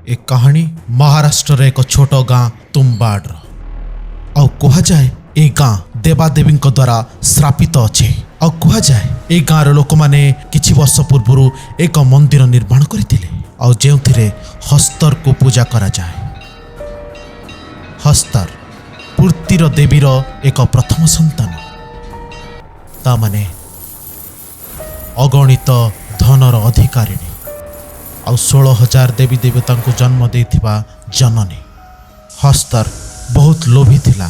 ଏ କାହାଣୀ ମହାରାଷ୍ଟ୍ରର ଏକ ଛୋଟ ଗାଁ ତୁମ୍ବାଡ଼ର। ଆଉ କୁହାଯାଏ ଏ ଗାଁ ଦେବାଦେବୀଙ୍କ ଦ୍ୱାରା ଶ୍ରାପିତ ଅଛି। ଆଉ କୁହାଯାଏ ଏ ଗାଁର ଲୋକମାନେ କିଛି ବର୍ଷ ପୂର୍ବରୁ ଏକ ମନ୍ଦିର ନିର୍ମାଣ କରିଥିଲେ, ଆଉ ଯେଉଁଥିରେ ହସ୍ତରକୁ ପୂଜା କରାଯାଏ। ହସ୍ତର ପୂର୍ତ୍ତିର ଦେବୀର ଏକ ପ୍ରଥମ ସନ୍ତାନ, ତା ମାନେ ଅଗଣିତ ଧନର ଅଧିକାରିଣୀ ଆଉ 16,000 ଦେବୀ ଦେବତାଙ୍କୁ ଜନ୍ମ ଦେଇଥିବା ଜନନୀ। ହସ୍ତର ବହୁତ ଲୋଭୀ ଥିଲା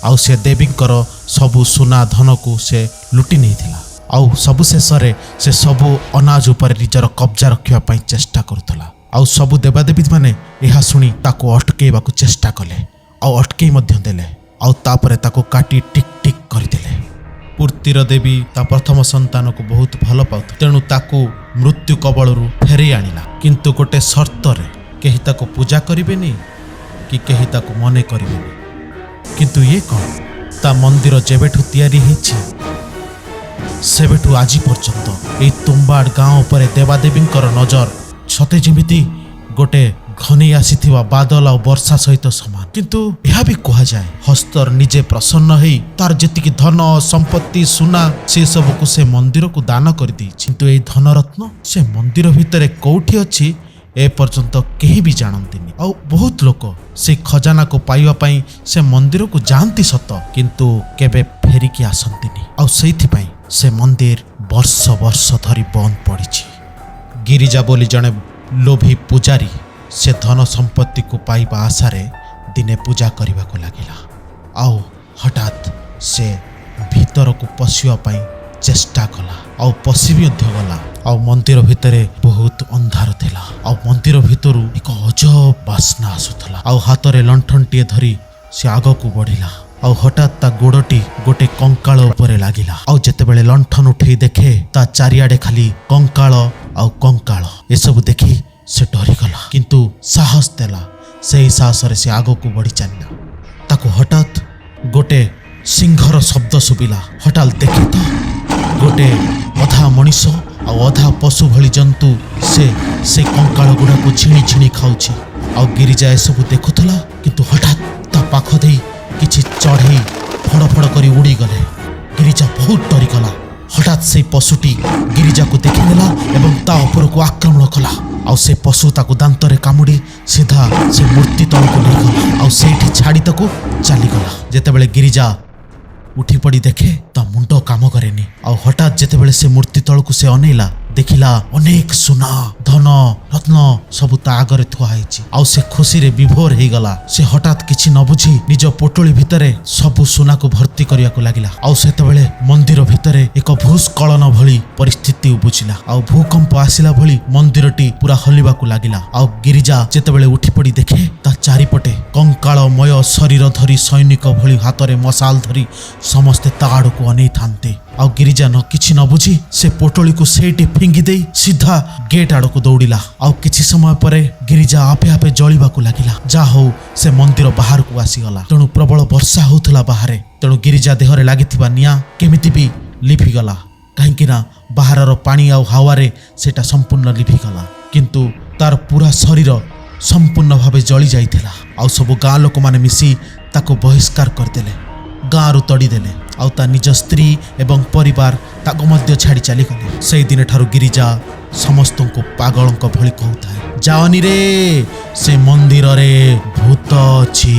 ଆଉ ସେ ଦେବୀଙ୍କର ସବୁ ସୁନା ଧନକୁ ସେ ଲୁଟି ନେଇଥିଲା। ଆଉ ସବୁ ଶେଷରେ ସେ ସବୁ ଅନାଜ ଉପରେ ନିଜର କବ୍ଜା ରଖିବା ପାଇଁ ଚେଷ୍ଟା କରୁଥିଲା। ଆଉ ସବୁ ଦେବାଦେବୀମାନେ ଏହା ଶୁଣି ତାକୁ ଅଟକେଇବାକୁ ଚେଷ୍ଟା କଲେ ଆଉ ଅଟକେଇ ମଧ୍ୟ ଦେଲେ, ଆଉ ତାପରେ ତାକୁ କାଟି ଟିକ୍ ଟିକ୍ କରିଦେଲେ। ପୂର୍ତ୍ତିର ଦେବୀ ତା ପ୍ରଥମ ସନ୍ତାନକୁ ବହୁତ ଭଲ ପାଉଥିଲା, ତେଣୁ ତାକୁ ମୃତ୍ୟୁ କବଳରୁ ଫେରେଇ ଆଣିଲା, କିନ୍ତୁ ଗୋଟେ ସର୍ତ୍ତରେ: କେହି ତାକୁ ପୂଜା କରିବେନି କି କେହି ତାକୁ ମନେ କରିବେନି। କିନ୍ତୁ ଇଏ କ'ଣ? ତା ମନ୍ଦିର ଯେବେଠୁ ତିଆରି ହେଇଛି, ସେବେଠୁ ଆଜି ପର୍ଯ୍ୟନ୍ତ ଏଇ ତୁମ୍ବାଡ଼ ଗାଁ ଉପରେ ଦେବାଦେବୀଙ୍କର ନଜର ସତେ ଯେମିତି ଗୋଟେ ଘନେଇ ଆସିଥିବା ବାଦଲ ଆଉ ବର୍ଷା ସହିତ ସମାନ। କିନ୍ତୁ ଏହା ବି କୁହାଯାଏ, ହସ୍ତର ନିଜେ ପ୍ରସନ୍ନ ହେଇ ତାର ଯେତିକି ଧନ ସମ୍ପତ୍ତି, ସୁନା, ସେ ସବୁକୁ ସେ ମନ୍ଦିରକୁ ଦାନ କରିଦେଇଛି। କିନ୍ତୁ ଏଇ ଧନରତ୍ନ ସେ ମନ୍ଦିର ଭିତରେ କୋଉଠି ଅଛି, ଏ ପର୍ଯ୍ୟନ୍ତ କେହି ବି ଜାଣନ୍ତିନି। ଆଉ ବହୁତ ଲୋକ ସେ ଖଜାନାକୁ ପାଇବା ପାଇଁ ସେ ମନ୍ଦିରକୁ ଯାଆନ୍ତି ସତ, କିନ୍ତୁ କେବେ ଫେରିକି ଆସନ୍ତିନି। ଆଉ ସେଇଥିପାଇଁ ସେ ମନ୍ଦିର ବର୍ଷ ବର୍ଷ ଧରି ବନ୍ଦ ପଡ଼ିଛି। ଗିରିଜା ବୋଲି ଜଣେ ଲୋଭୀ ପୂଜାରୀ ସେ ଧନ ସମ୍ପତ୍ତିକୁ ପାଇବା ଆଶାରେ ଦିନେ ପୂଜା କରିବାକୁ ଲାଗିଲା। ଆଉ ହଠାତ୍ ସେ ଭିତରକୁ ପଶିବା ପାଇଁ ଚେଷ୍ଟା କଲା ଆଉ ପଶି ବି ମଧ୍ୟ ଗଲା। ଆଉ ମନ୍ଦିର ଭିତରେ ବହୁତ ଅନ୍ଧାର ଥିଲା ଆଉ ମନ୍ଦିର ଭିତରୁ ଏକ ଅଜବ ବାସ୍ନା ଆସୁଥିଲା। ଆଉ ହାତରେ ଲଣ୍ଠନଟିଏ ଧରି ସେ ଆଗକୁ ବଢିଲା ଆଉ ହଠାତ୍ ତା ଗୋଡ଼ଟି ଗୋଟେ କଙ୍କାଳ ଉପରେ ଲାଗିଲା। ଆଉ ଯେତେବେଳେ ଲଣ୍ଠନ ଉଠେଇ ଦେଖେ, ତା ଚାରିଆଡ଼େ ଖାଲି କଙ୍କାଳ ଆଉ କଙ୍କାଳ। ଏସବୁ ଦେଖି ସେ ଡରିଗଲା, କିନ୍ତୁ ସାହସ ଦେଲା। ସେହି ସାହସରେ ସେ ଆଗକୁ ବଢି ଚାଲିଲା। ତାକୁ ହଠାତ୍ ଗୋଟେ ସିଂହର ଶବ୍ଦ ଶୁଭିଲା। ହଠାତ୍ ଦେଖେ ତ ଗୋଟେ ଅଧା ମଣିଷ ଆଉ ଅଧା ପଶୁ ଭଳି ଜନ୍ତୁ, ସେ ସେ କଙ୍କାଳ ଗୁଡ଼ାକୁ ଝିଣି ଝିଣି ଖାଉଛି। ଆଉ ଗିରିଜା ଏସବୁ ଦେଖୁଥିଲା, କିନ୍ତୁ ହଠାତ୍ ତା ପାଖ ଦେଇ କିଛି ଚଢ଼େଇ ଫଡ଼ ଫଡ଼ କରି ଉଡ଼ିଗଲେ। ଗିରିଜା ବହୁତ ଡରିଗଲା। ହଠାତ୍ ସେଇ ପଶୁଟି ଗିରିଜାକୁ ଦେଖିନେଲା ଏବଂ ତା ଉପରକୁ ଆକ୍ରମଣ କଲା। ଆଉ ସେ ପଶୁ ତାକୁ ଦାନ୍ତରେ କାମୁଡ଼ି ସିଧା ସେ ମୂର୍ତ୍ତି ତଳକୁ ନେଇଗଲା ଆଉ ସେଇଠି ଛାଡ଼ି ତାକୁ ଚାଲିଗଲା। ଯେତେବେଳେ ଗିରିଜା ଉଠି ପଡ଼ି ଦେଖେ, ତା ମୁଣ୍ଡ କାମ କରେନି। ଆଉ ହଠାତ୍ ଯେତେବେଳେ ସେ ମୂର୍ତ୍ତି ତଳକୁ ସେ ଅନେଇଲା, ଦେଖିଲା ଅନେକ ସୁନା, ଧନ, ରତ୍ନ ସବୁ ତା ଆଗରେ ଥୁଆ ହେଇଛି। ଆଉ ସେ ଖୁସିରେ ବିଭୋର ହେଇଗଲା। ସେ ହଠାତ୍ କିଛି ନ ବୁଝି ନିଜ ପୋଟଳି ଭିତରେ ସବୁ ସୁନାକୁ ଭର୍ତ୍ତି କରିବାକୁ ଲାଗିଲା। ଆଉ ସେତେବେଳେ ମନ୍ଦିର ଭିତରେ ଏକ ଭୂସ୍ଖଳନ ଭଳି ପରିସ୍ଥିତି ଉପୁଜିଲା ଆଉ ଭୂକମ୍ପ ଆସିଲା ଭଳି ମନ୍ଦିରଟି ପୁରା ହଲିବାକୁ ଲାଗିଲା। ଆଉ ଗିରିଜା ଯେତେବେଳେ ଉଠି ପଡ଼ି ଦେଖେ, ତା ଚାରିପଟେ କଙ୍କାଳମୟ ଶରୀର ଧରି ସୈନିକ ଭଳି ହାତରେ ମଶାଲ ଧରି ସମସ୍ତେ ତା ଆଡ଼କୁ ଅନେଇଥାନ୍ତି। ଆଉ ଗିରିଜା ନ କିଛି ନ ବୁଝି ସେ ପୋଟଳିକୁ ସେଇଠି ଫିଙ୍ଗି ଦେଇ ସିଧା ଗେଟ୍ ଆଡ଼କୁ ଦୌଡ଼ିଲା। ଆଉ କିଛି ସମୟ ପରେ ଗିରିଜା ଆପେ ଆପେ ଜଳିବାକୁ ଲାଗିଲା। ଯାହା ହଉ, ସେ ମନ୍ଦିର ବାହାରକୁ ଆସିଗଲା। ତେଣୁ ପ୍ରବଳ ବର୍ଷା ହଉଥିଲା ବାହାରେ, ତେଣୁ ଗିରିଜା ଦେହରେ ଲାଗିଥିବା ନିଆଁ କେମିତି ବି ଲିଭିଗଲା, କାହିଁକି ନା ବାହାରର ପାଣି ଆଉ ହାୱାରେ ସେଇଟା ସମ୍ପୂର୍ଣ୍ଣ ଲିଭିଗଲା। କିନ୍ତୁ ତାର ପୁରା ଶରୀର ସମ୍ପୂର୍ଣ୍ଣ ଭାବେ ଜଳି ଯାଇଥିଲା। ଆଉ ସବୁ ଗାଁ ଲୋକମାନେ ମିଶି ତାକୁ ବହିଷ୍କାର କରିଦେଲେ, ଗାଁରୁ ତଡ଼ିଦେଲେ। ଆଉ ତା ନିଜ ସ୍ତ୍ରୀ ଏବଂ ପରିବାର ତାକୁ ମଧ୍ୟ ଛାଡ଼ି ଚାଲିଗଲେ। ସେଇ ଦିନଠାରୁ ଗିରିଜା ସମସ୍ତଙ୍କୁ ପାଗଳଙ୍କ ଭଳି କହୁଥାଏ, "ଯାଅନି ରେ, ସେ ମନ୍ଦିରରେ ଭୂତ ଅଛି।"